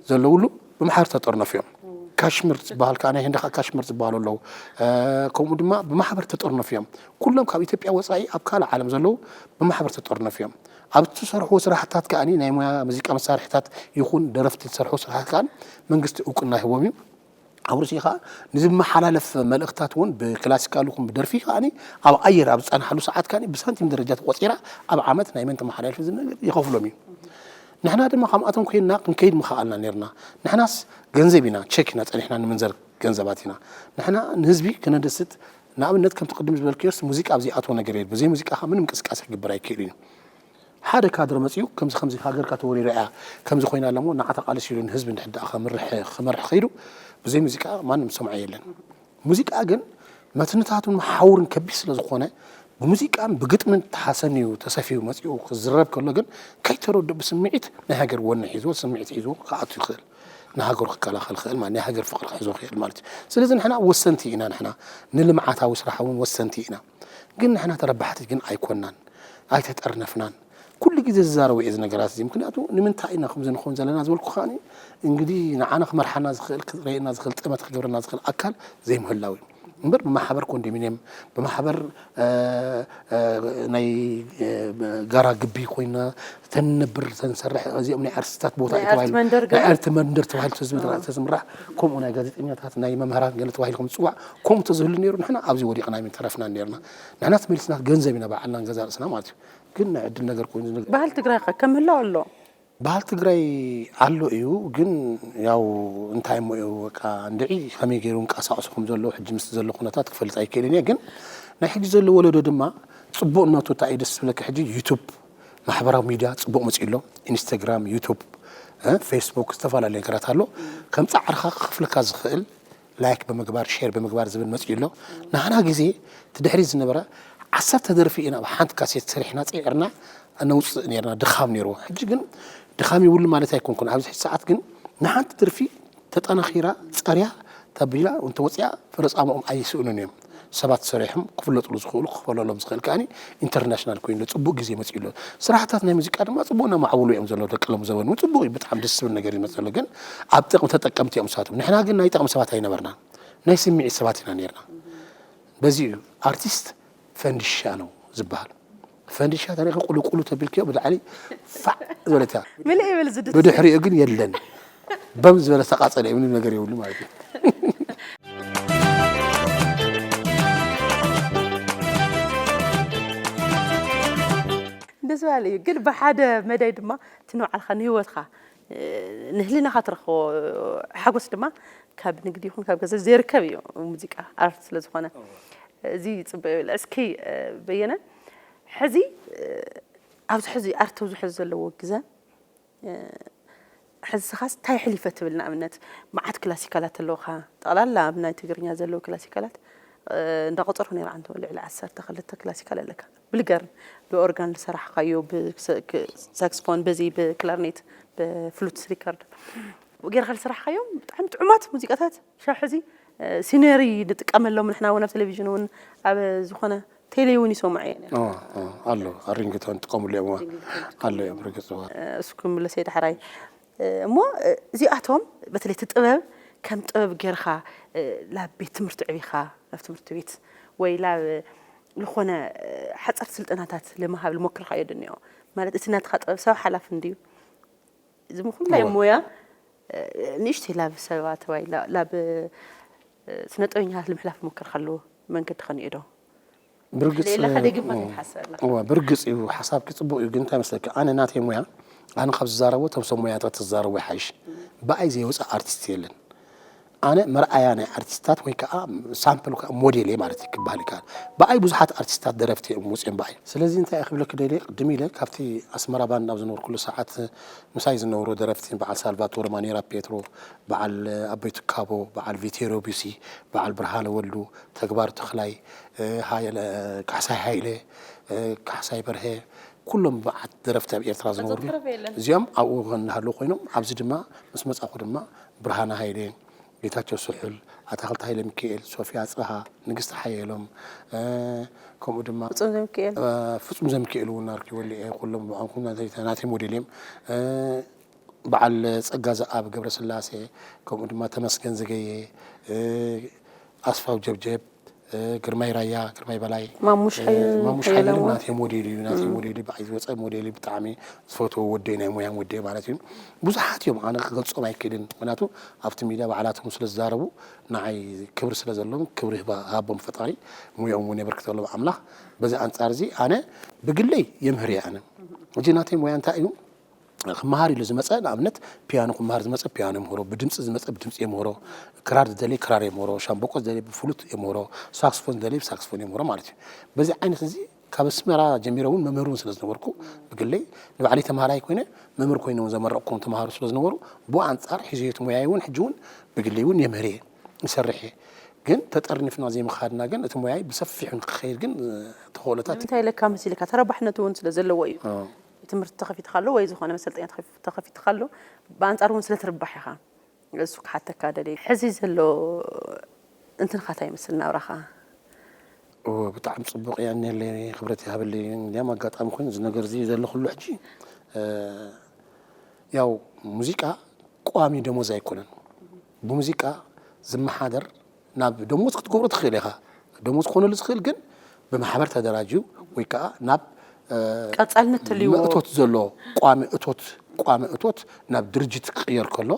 ዘለውሉ ብማሕበር ተጠርነፉ እዮም ካሽምር ዝበሃል ከዓ ናይ ህንዲ ከዓ ካሽምር ዝበሃሉ ኣለዉ ከምኡ ድማ ብማሕበር ተጠርነፉ እዮም ኩሎም ካብ ኢትዮጵያ ወፃኢ ኣብ ካልእ ዓለም ዘለዉ ብማሕበር ተጠርነፉ እዮም ኣብ እትሰርሕዎ ስራሕታት ከዓ ናይ ሙያ ሙዚቃ መሳርሕታት ይኹን ደረፍቲ ዝሰርሑ ስራሕት ከዓ መንግስቲ እውቅና ይህቦም እዩ ኣብ ርእሲኡ ከዓ ንዝመሓላለፍ መልእኽታት እውን ብክላሲካል ይኹን ብደርፊ ከዓ ኣብ ኣየር ኣብ ዝፀንሓሉ ሰዓት ከዓ ብሳንቲም ደረጃ ተቆፂራ ኣብ ዓመት ናይ መን ተመሓላልፊ ዝብል ነገር ይኸፍሎም እዩ። ንሕና ድማ ከምኣቶም ኮይንና ክንከይድ ምኸኣልና ነይርና። ንሕናስ ገንዘብ ኢና ቸክ ኢና ፀኒሕና ንምንዘር ገንዘባት ኢና። ንሕና ንህዝቢ ክነደስት ንኣብነት ከምቲ ቅድም ዝበልክዮስ ሙዚቃ ኣብ ዘይኣትዎ ነገር የለ። ብዘይ ሙዚቃ ከዓ ምንም እንቅስቃሴ ክግበር ኣይክእልን እዩ። ሓደ ካድረ መፂኡ ከምዚ ከምዚ ሃገርካ ተወሪራ እያ ከምዚ ኮይና ኣላ እሞ ንዓ ተቓለስ ኢሉ ንህዝቢ እንድሕር ደኣ ከመርሕ ከይዱ ብዘይ ሙዚቃ ማንም ዝሰምዖ የለን። ሙዚቃ ግን መትንታቱን መሓውሩን ከቢድ ስለ ዝኾነ ብሙዚቃን ብግጥምን ተሓሰንዩ ተሰፍዩ መፂኡ ክዝረብ ከሎ ግን ከይተረድኦ ብስምዒት ናይ ሃገር ወኒ ሒዝዎ ስምዒት ሒዝዎ ክኣቱ ይኽእል። ንሃገሩ ክከላኸል ይኽእል ማለት ናይ ሃገር ፍቕሪ ክሕዞ ይኽእል ማለት እዩ። ስለዚ ንሕና ወሰንቲ ኢና ንሕና ንልምዓታዊ ስራሕ እውን ወሰንቲ ኢና። ግን ንሕና ተረባሕቲ ግን ኣይኮናን ኣይተጠርነፍናን ኩሉ ግዜ ዝዛረቦ እየ እዚ ነገራት እዚ ምክንያቱ ንምንታይ ኢና ከምዚ ንኸውን ዘለና ዝበልኩ ከዓኒ እንግዲ ንዓና ክመርሓና ዝኽእል ክርእየና ዝኽእል ጠመተ ክገብረና ዝኽእል ኣካል ዘይምህላው እዩ እምበር ብማሕበር ኮንዶሚንየም ብማሕበር ናይ ጋራ ግቢ ኮይና ተንነብር ተንሰርሕ እዚኦም ናይ ኣርቲስታት ቦታ ናይ ኣርቲ መንደር ገለ ናይ ኣርቲ መንደር ተባሂሉ ተዝምራሕ ከምኡ ናይ ጋዜጠኛታት ናይ መምህራን ገለ ተባሂሉ ከም ዝፅዋዕ ከምኡ ተዝህሉ ነይሩ ንሕና ኣብዚ ወዲቕና ምን ተረፍና ነርና ንሕና ተመሊስና ገንዘብ ኢና ባዕልና ንገዛ ርእስና ማለት እዩ ግን ናይ ዕድል ነገር ኮይኑ ነገር ባህል ትግራይ ከ ከም ምህላው ኣሎ ባህል ትግራይ ኣሎ እዩ ግን ያው እንታይ እሞ እዩ በቃ እንድዒ ከመይ ገይሩ እንቀሳቀሱ ከም ዘለዉ ሕጂ ምስ ዘሎ ኩነታት ክፈልጥ ኣይክእልን እየ ግን ናይ ሕጂ ዘሎ ወለዶ ድማ ጽቡቅነቱ እንታይ እዩ ደስ ዝብለካ ሕጂ ዩቱብ ማሕበራዊ ሚድያ ጽቡቅ መጺኡ ኣሎ ኢንስታግራም ዩቱብ ፌስቡክ ዝተፈላለዩ ነገራት ኣሎ ከም ጻዕርካ ክከፍለካ ዝኽእል ላይክ ብምግባር ሼር ብምግባር ዝብል መፅኡ ኣሎ ናህና ግዜ እቲ ድሕሪት ዝነበረ ዓሰርተ ደርፊ ኢና ኣብ ሓንቲ ካሴት ሰሪሕና ፅዒርና ነውፅእ ነርና ድኻም ነይርዎ ሕጂ ግን ድኻም ይብሉ ማለት ኣይኮንኩን ኣብዚ ሕጂ ሰዓት ግን ንሓንቲ ደርፊ ተጠናኺራ ፀርያ ተቢላ እንተወፅያ ፈረፃምኦም ኣይስእኑን እዮም ሰባት ሰሪሖም ክፍለጥሉ ዝኽእሉ ክኽፈለሎም ዝኽእል ከኣ ኢንተርናሽናል ኮይኑ ፅቡቅ ግዜ መፅኡ ኣሎ ስራሕታት ናይ ሙዚቃ ድማ ፅቡቅ እናማዕብሉ እዮም ዘለዉ ደቂ ሎም ዘበን እውን ፅቡቅ እዩ ብጣዕሚ ደስ ዝብል ነገር ይመፅ ዘሎ ግን ኣብ ጥቅሚ ተጠቀምቲ እዮም ንሳቶም ንሕና ግን ናይ ጥቅሚ ሰባት ኣይነበርናን ናይ ስምዒት ሰባት ኢና ነርና በዚ እዩ ኣርቲስት ፈንድሻ ነው ዝበሃል ፈንድሻ ተሪኺ ቁልቁሉ ተቢልክዮ ብላዕሊ ፋዕ ዝበለት እያ ምልእ ይብል ዝድት ብድሕሪኡ ግን የለን በም ዝበለ ዝተቃጸለ እዩ፣ ምንም ነገር የብሉ ማለት እዩ። ደስ በሃሊ እዩ። ግን ብሓደ መዳይ ድማ እቲ ንባዕልኻ ንህይወትካ ንህሊናኻ ትረኽቦ ሓጎስ ድማ ካብ ንግዲ ይኹን ካብ ገንዘብ ዘይርከብ እዩ። ሙዚቃ ኣርት ስለ ዝኾነ እዚ ጽቡቅ ይብል። እስኪ በየነ፣ ሕዚ ኣብዚ ሕዚ ኣርት ኣብዚ ሕዚ ዘለዎ ግዘ ሕዚ ስኻስ እንታይ ሕሊፈ ትብል? ንኣብነት መዓት ክላሲካላት ኣለውኻ፣ ጠቕላላ ኣብ ናይ ትግርኛ ዘለዉ ክላሲካላት እንዳቆጸርኩ ነይረ። ኣንተ ልዕሊ ዓሰርተ ክልተ ክላሲካል ኣለካ። ብልገር ብኦርጋን ዝሰራሕካዮ፣ ብሳክስፎን፣ በዚ ብክላርኔት፣ ብፍሉት ሪከርድ ጌርካ ዝሰራሕካዮም ብጣዕሚ ጥዑማት ሙዚቃታት። ሻብ ሕዚ ሲነሪ ንጥቀመሎም ንሕና እውን ኣብ ቴሌቪዥን እውን ኣብ ዝኾነ ቴሌ እውን ይሰምዖ እየ። ኣሎ ኣሪንግቶን ጥቀምሉ እዮም ኣሎ እዮም ርግፅ። እሱ ክምለሰ ዳሕራይ እሞ እዚኣቶም በተለይ እቲ ጥበብ ከም ጥበብ ጌርካ ላብ ቤት ትምህርቲ ዕቢኻ ናብ ትምህርቲ ቤት ወይ ላብ ዝኾነ ሓፀርቲ ስልጠናታት ለመሃብ ልሞክርካዮ ድንዮ ማለት እቲ ናትኻ ጥበብ ሰብ ሓላፍ እንድዩ ዝምኹላይ ሞያ ንእሽተይ ላብ ሰብ ኣተባይ ላብ ስነ ጥበበኛታት ልምሕላፍ ሞክር ከለዎ መንገዲ ኸንዮ ዶ ብርግጽ ብርግጽ እዩ ሓሳብኪ ጽቡቅ እዩ ግን እንታይ መስለኪ ኣነ ናተይ ሙያ ኣነ ካብ ዝዛረቦ እቶም ሰብ ሙያታት ዝዛረቡ ይሓይሽ ብኣይ ዘይወፅእ ኣርቲስት የለን ኣነ መርኣያ ናይ ኣርቲስታት ወይ ከዓ ሳምፕል ሞዴል እየ ማለት ክበሃል ይከኣል ብኣይ ብዙሓት ኣርቲስታት ደረፍቲ እዮም ወፅኦም ብኣይ ስለዚ እንታይ ክብለኪ ደልየ ቅድም ኢለ ካብቲ ኣስመራ ባንድ ኣብ ዝነበርኩሉ ሰዓት ምሳይ ዝነበሩ ደረፍቲ በዓል ሳልቫቶር ማኔራ ፔትሮ በዓል ኣቦይ ትካቦ በዓል ቪቴሮ ቢሲ በዓል ብርሃነ ወልዱ ተግባር ተኽላይ፣ ካሕሳይ ሃይለ፣ ካሕሳይ በርሀ፣ ኩሎም መዓት ደረፍቲ ኣብ ኤርትራ ዝነበሩ እዮም። እዚኦም ኣብኡ እናሃለዉ ኮይኖም ኣብዚ ድማ ምስ መጻኹ ድማ ብርሃነ ሃይለ፣ ጌታቸው ስሑል፣ ኣታኽልቲ ሃይለሚካኤል፣ ሶፊያ ጽብሃ፣ ንግስቲ ሓየሎም፣ ከምኡ ድማ ፍጹም ዘሚካኤል፣ ፍጹም ዘሚካኤል እውን ኣርኪበሉ እየ። ኩሎም ብዓንኩም ናተይ ሞዴል እዮም። በዓል ጸጋዘኣብ ገብረስላሴ፣ ከምኡ ድማ ተመስገን ዘገየ፣ ኣስፋው ጀብጀብ፣ ግርማይ ራያ፣ ግርማይ በላይ፣ ማሙሽ ሓየሎም ናተይ ሞዴል እዩ፣ ናተይ ሞዴል እዩ፣ ብዓይ ዝወፀ ሞዴል እዩ፣ ብጣዕሚ ዝፈትዎ ወደይ ናይ ሞያ ወደይ ማለት እዩ። ብዙሓት እዮም ኣነ ክገልፆም ኣይክእልን፣ ምክንያቱ ኣብቲ ሚድያ ባዕላቶም ስለ ዝዛረቡ ንዓይ ክብሪ ስለ ዘለዎም ክብሪ ሃቦም ፈጣሪ፣ ሞያኦም እውን የበርክተሎም ኣምላኽ። በዚ ኣንፃር እዚ ኣነ ብግለይ የምህር እየ ኣነ። እዚ ናተይ ሞያ እንታይ እዩ? ክመሃር ኢሉ ዝመፀ ንኣብነት ፒያኖ ክመሃር ዝመፀ ፒያኖ የምህሮ፣ ብድምፂ ዝመፀ ብድምፂ የምህሮ፣ ክራር ዝደለየ ክራር የምህሮ፣ ሻምበቆ ዝደለየ ብፍሉት የምህሮ፣ ሳክስፎን ዝደለየ ብሳክስፎን የምህሮ ማለት እዩ። በዚ ዓይነት እዚ ካብ ኣስመራ ጀሚረ እውን መምህር እውን ስለ ዝነበርኩ ብግለይ ንባዕለይ ተምሃራይ ኮይነ መምህር ኮይነ እውን ዘመረቕኩም ተምሃሮ ስለ ዝነበሩ ብኡ ኣንፃር ሒዘዮ እቲ ሞያይ እውን ሕጂ እውን ብግለይ እውን የምህር እየ ይሰርሕ እየ። ግን ተጠርኒፍና ዘይምኻድና ግን እቲ ሞያይ ብሰፊሑ ንክኸይድ ግን ተኽእሎታት ንምንታይ ኢለካ መሲልካ ተረባሕነቱ እውን ስለ ዘለዎ እዩ። ትምህርቲ ተኸፊትካ ኣሎ ወይ ዝኾነ መሰልጠኛ ተኸፊትካ ኣሎ ብኣንጻር እውን ስለ ትርባሕ ኢኻ እሱ ክሓተካ ደልየ ሕዚ ዘሎ እንትንኻ እንታይ ይመስል ናብራኻ ብጣዕሚ ፅቡቅ እያ እኒሀለይ ክብረት ይሃበለይ እንዲያም ኣጋጣሚ ኮይኑ እዚ ነገር እዚ ዘለኩሉ ሕጂ ያው ሙዚቃ ቋሚ ደሞዝ ኣይኮነን ብሙዚቃ ዝመሓደር ናብ ደሞዝ ክትገብሮ ትኽእል ኢኻ። ደሞዝ ክኾነሉ ዝኽእል ግን ብማሕበር ተደራጅዩ ወይ ከዓ ናብ ቀፃልነት ተልይዎ ምእቶት ዘሎ ቋሚ እቶት ቋሚ እቶት ናብ ድርጅት ክቕየር ከሎ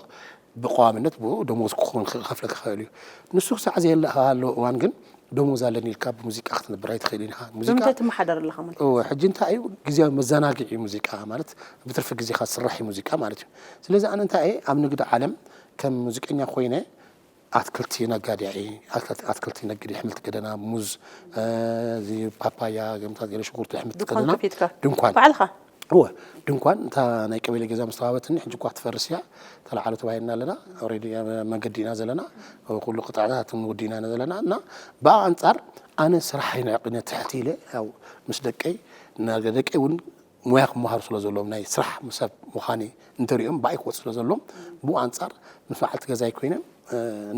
ብቀዋምነት ብኡ ደሞዝ ክኾን ክኸፍለ ክኽእል እዩ። ንሱ ክሳዕ ዘየለ ሃሎ እዋን ግን ደሞዝ ኣለኒ ኢልካ ብሙዚቃ ክትነብር ኣይትኽእልን ኢኻ። ሙዚቃ ብምንታይ ትመሓደር ኣለኻ ማለት እወ ሕጂ እንታይ እዩ ግዜያዊ መዘናግዒ እዩ ሙዚቃ ማለት ብትርፊ ግዜኻ ዝስራሕ እዩ ሙዚቃ ማለት እዩ። ስለዚ ኣነ እንታይ እየ ኣብ ንግዲ ዓለም ከም ሙዚቀኛ ኮይነ ኣትክልቲ ነጋዴ እየ ኣትክልቲ ነግድ ኣሕምልቲ ገደና ሙዝ እዚ ፓፓያ ገምታት ገለ ሽጉርቲ ኣሕምልቲ ገደና ድንኳን ባዕልኻ እወ ድንኳን እታ ናይ ቀበሌ ገዛ ምስ ተዋበትኒ ሕጂ እኳ ክትፈርስ እያ ተላዓሉ ተባሂልና ኣለና ኦሬዲ መንገዲ ኢና ዘለና ኩሉ ቅጥዕታት ንውዲ ኢና ዘለና እና ብኣ ኣንፃር ኣነ ስራሕ ይንዕቅነ ትሕቲ ኢለ ያው ምስ ደቀይ ደቀይ እውን ሞያ ክመሃሩ ስለ ዘለዎም ናይ ስራሕ ሰብ ምዃነይ እንተሪኦም ብኣይ ክወፅ ስለ ዘለዎም ብኡ ኣንፃር ምስ በዓልቲ ገዛይ ኮይነ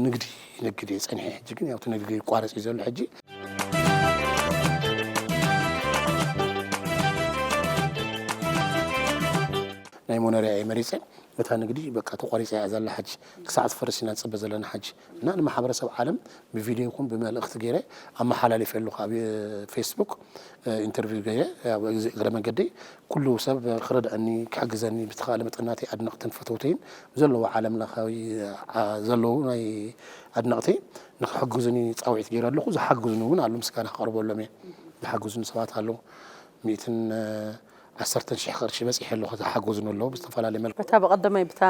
ንግዲ ይነግድ እየ ፀኒሐ ሕጂ ግን ያው እቲ ንግዲ ይቋረፅ እዩ ዘሎ ሕጂ ናይ መኖርያ እየ መሪፀ እታ ንግዲ በቃ ተቋሪፃ እያ ዘላ። ሕጂ ክሳዕ ትፈርስ ኢና ንፅበ ዘለና። ሕጂ እና ንማሕበረሰብ ዓለም ብቪድዮ ይኹን ብመልእኽቲ ገይረ ኣመሓላሊፈ ኣለኹ ኣብ ፌስቡክ። ኢንተርቪው ገይረ እግረ መንገደይ ኩሉ ሰብ ክረድኣኒ ክሕግዘኒ ብተኻእለ መጠን ናተይ ኣድነቕትን ፈተውተይን ዘለዎ ዓለም ለኻዊ ዘለዉ ናይ ኣድነቕተይ ንክሕግዙኒ ፃውዒት ገይረ ኣለኹ። ዝሓግዙኒ እውን ኣለዉ፣ ምስጋና ክቐርበሎም እየ። ዝሓግዙኒ ሰባት ኣለዉ። ሚእትን ዓሰርተን ሽሕ ቅርሺ በፂሐ ኣለኹ። ዝሓገዙኒ ኣለዉ ብዝተፈላለየ መልክዑ። እታ ብቐደማይ ብታ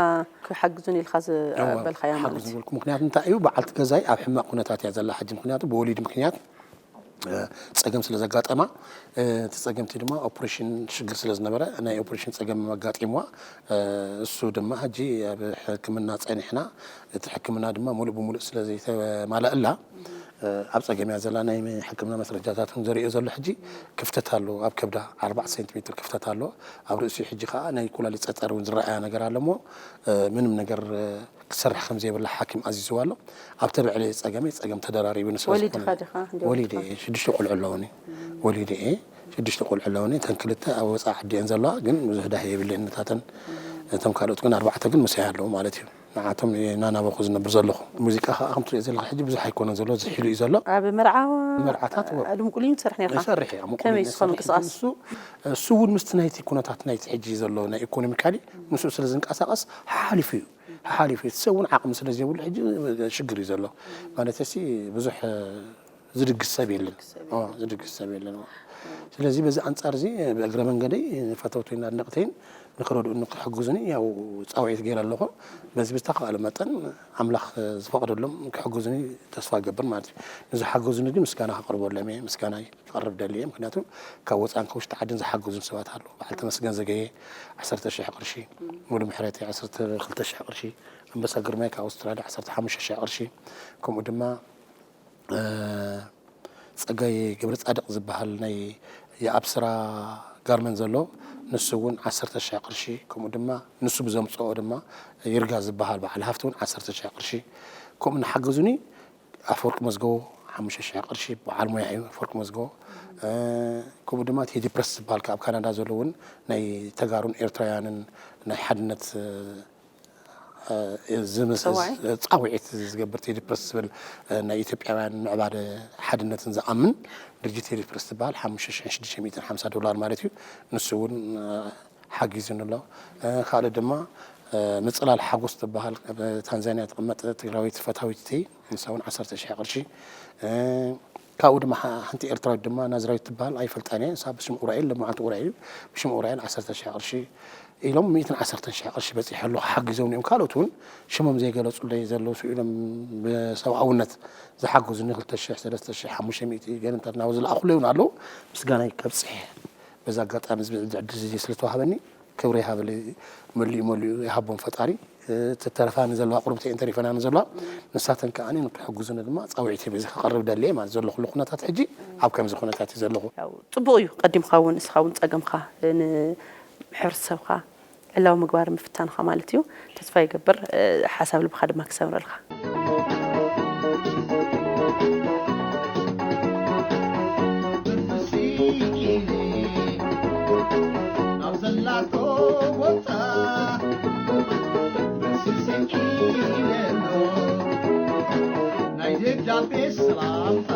ክሓግዙን ኢልካ ዝበልካያ ማለት እዩ። ምክንያቱ እንታይ እዩ፣ በዓልቲ ገዛይ ኣብ ሕማቕ ኩነታት እያ ዘላ ሕጂ። ምክንያቱ ብወሊድ ምክንያት ፀገም ስለ ዘጋጠማ፣ እቲ ፀገምቲ ድማ ኦፕሬሽን ሽግር ስለ ዝነበረ ናይ ኦፕሬሽን ፀገም ኣጋጢምዋ። እሱ ድማ ሕጂ ኣብ ሕክምና ፀኒሕና፣ እቲ ሕክምና ድማ ሙሉእ ብሙሉእ ስለ ዘይተማለእላ ኣብ ፀገም እያ ዘላ። ናይ ሕክምና መስረጃታት እውን ዘርእዮ ዘሎ ሕጂ ክፍተት ኣሎ፣ ኣብ ከብዳ ኣርባዕተ ሴንቲሜትር ክፍተት ኣሎ። ኣብ ርእሲኡ ሕጂ ከዓ ናይ ኩላሊት ፀፀር እውን ዝረኣያ ነገር ኣሎ እሞ ምንም ነገር ክሰርሕ ከም ዘይብላ ሓኪም ኣዚዝዋ ኣሎ። ኣብቲ ልዕሊ ፀገመይ ፀገም ተደራሪቡ ንስለ ወሊድካ ዝኾነ ዲኻ? ወሊደ እየ። ሽዱሽተ ቆልዑ ኣለውኒ። ወሊደ እየ። ሽዱሽተ ቆልዑ ኣለውኒ። እተን ክልተ ኣብ ወፃኢ ዓዲ እየን ዘለዋ፣ ግን ብዙሕ ዳህ የብለይን ነታተን። እቶም ካልኦት ግን ኣርባዕተ ግን ምሳይ ኣለዉ ማለት እዩ። ንዓቶም እየ እናናበኹ ዝነብር ዘለኹ። ሙዚቃ ከዓ ከም ትሪኦ ዘለኻ ሕጂ ብዙሕ ኣይኮነን ዘሎ፣ ዝሒሉ እዩ ዘሎ። ኣብ መርዓ መርዓታት ወ- ድምቁልኝ ትሰርሕ ነርካ? ይሰርሕ እየ። ኣብ ከመይ ምቁልኝ ዝኸውን ይሰርሕ። ምንቅስቃስ? እሱ እሱ እውን ምስቲ ናይቲ ኩነታት ናይቲ ሕጂ ዘሎ ናይ ኢኮኖሚካሊ ምስኡ ስለ ዝንቀሳቐስ ሓሓሊፉ እዩ። ሓሓሊፉ እዩ። እቲ ሰብ እውን ዓቕሚ ስለ ዘይብሉ ሕጂ ሽግር እዩ ዘሎ። ማለት ሲ ብዙሕ ዝድግስ ሰብ የለን። ዝድግስ ሰብ የለን። ስለዚ በዚ ኣንፃር እዚ ብእግረ መንገደይ ፈተውተይን ኣድነቕተይን ንክረድኡኒ ክሕግዙኒ ያው ፃውዒት ገይረ ኣለኹ። በዚ ብዝተኻእለ መጠን ኣምላኽ ዝፈቕደሎም ክሕግዙኒ ተስፋ እገብር ማለት እዩ። ንዝሓገዙኒ ግን ምስጋና ከቕርበሎም እየ። ምስጋና ክቐርብ ደሊ እየ። ምክንያቱ ካብ ወፃን ከውሽጢ ዓድን ዝሓገዙን ሰባት ኣለዉ። በዓል ተመስገን ዘገየ ዓሰርተ ሽሕ ቅርሺ፣ ሙሉ ምሕረተይ ዓሰርተ ክልተ ሽሕ ቅርሺ፣ ኣንበሳ ግርማይ ካብ ኣውስትራልያ ዓሰርተ ሓሙሽተ ሽሕ ቅርሺ፣ ከምኡ ድማ ጸጋይ ገብረ ጻድቕ ዝበሃል ናይ የኣብስራ ጋርመን ዘሎ ንሱ እውን ዓሰርተ ሽሕ ቅርሺ፣ ከምኡ ድማ ንሱ ብዘምጽኦ ድማ ይርጋ ዝበሃል በዓል ሃፍቲ እውን ዓሰርተ ሽሕ ቅርሺ፣ ከምኡ እናሓገዙኒ ኣፈወርቂ መዝገቦ ሓሙሽተ ሽሕ ቅርሺ በዓል ሞያ እዩ ኣፈወርቂ መዝገቦ። ከምኡ ድማ ቴዲ ፕረስ ዝበሃል ካብ ካናዳ ዘሎ እውን ናይ ተጋሩን ኤርትራውያንን ናይ ሓድነት ፃውዒት ዝገብር ቴዲ ፕረስ ዝብል ናይ ኢትዮጵያውያን ምዕባለ ሓድነትን ዝኣምን ድርጅት ቴዲ ፕረስ ዝበሃል ሓሙሽተ ሽሕን ሽዱሽተ ሚእትን ሓምሳ ዶላር ማለት እዩ። ንሱ እውን ሓጊዙኒ ኣሎ። ካልእ ድማ ምፅላል ሓጎስ ትበሃል ኣብ ታንዛንያ ትቕመጥ ትግራዊት ፈታዊት እተይ ንሳ እውን ዓሰርተ ሽሕ ቅርሺ። ካብኡ ድማ ሓንቲ ኤርትራዊት ድማ ናዝራዊት ትበሃል ኣይፈልጣን እየ። ንሳ ብሽም ኡራኤል ሎማዓንቲ ኡራኤል እዩ። ብሽም ኡራኤል ዓሰርተ ሽሕ ቅርሺ ኢሎም ሚእትን ዓሰርተን ሽሕ ቅርሺ በፂሐ ኣለኹ ሓጊዞምኒ እዮም። ካልኦት እውን ሽሞም ዘይገለፁለይ ዘለዉ ስኢኖም ብሰብኣውነት ዝሓገዙኒ ክልተ ሽሕ ሰለስተ ሽሕ ሓሙሽተ ሚእቲ ገለንታት እናበሉ ዝለኣኹለይ እውን ኣለዉ። ምስጋናይ ከብፅሕ በዚ ኣጋጣሚ እዚ ዕድል እዚ ስለተዋህበኒ ክብሪ ይሃበለይ። መሊኡ መሊኡ ይሃቦም ፈጣሪ። ተረፋኒ ዘለዋ ቁርብተይ እንተሪፈናኒ ዘለዋ ንሳተን ከዓ ንክሕግዙኒ ድማ ፃውዒት በዚ ከቐርብ ደልየ ማለት ዘለኹሉ ኩነታት ሕጂ ኣብ ከምዚ ኩነታት እዩ ዘለኹ። ጽቡቕ እዩ ቀዲምካ እውን እስኻ እውን ጸገምካ ንሕብረተሰብካ ዕላዊ ምግባር ምፍታንኻ ማለት እዩ። ተስፋ ይገብር ሓሳብ ልብኻ ድማ ክሰምረልካ። ናብ ዘላቶ ቦታ ስስኪለሎ ናይ ደብዳቤ ሰላምታ